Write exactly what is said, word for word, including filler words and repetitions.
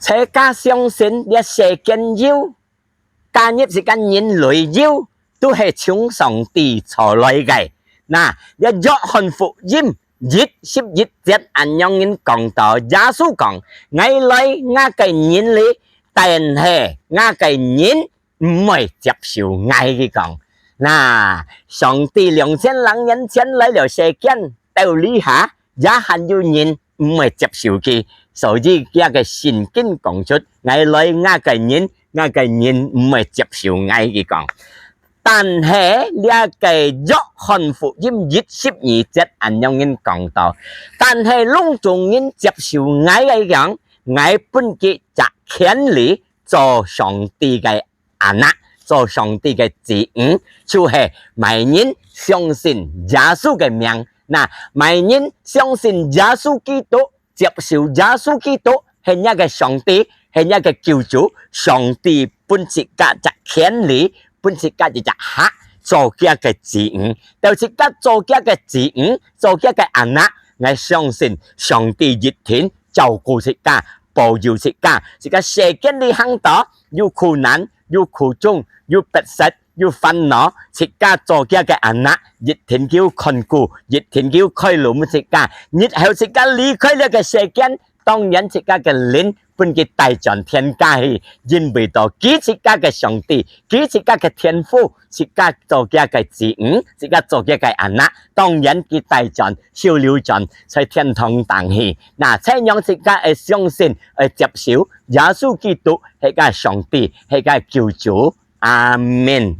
自家相信這世間有，加入自家人類有，都係從上帝造來个。那，這約翰福音一十一節恁樣人講到，耶穌講：「𠊎來𠊎个人哩，但係𠊎个人毋會接受𠊎。」佢講，那，上帝兩千零年前來了世間，到這下，也還有人毋會接受佢，所以佢个聖經講出：「𠊎來𠊎个人，𠊎个人毋會接受𠊎。」佢講。但係這个約翰福音一十二節恁樣人講到：「但係攏總人接受𠊎个樣，𠊎分佢隻權利做上帝个anak，做上帝个子女，就係麼人相信耶穌个名。」那，麼人相信耶穌基督，接受耶穌基督係若个上帝，係若个救主，上帝分自家隻權利，分自家一隻客，做佢个子女。到自家做佢个子女，做佢个anak，𠊎相信上帝一定照顧自家，保佑自家。自家世間裡行到，有苦難，有苦衷，有迫切，有煩惱，自家做佢个anak，一定佢有看顧，一定佢有開路分自家。日後自家離開這个世間，當然自家个靈分佢帶轉天家去，因為到佢自家个上帝，佢自家个天父，自家做佢个子女，自家做佢个anak，當然佢帶轉，收留轉，在天堂頂去。那，恁樣自家愛相信，愛接受耶穌基督係个上帝，係个救主。阿們。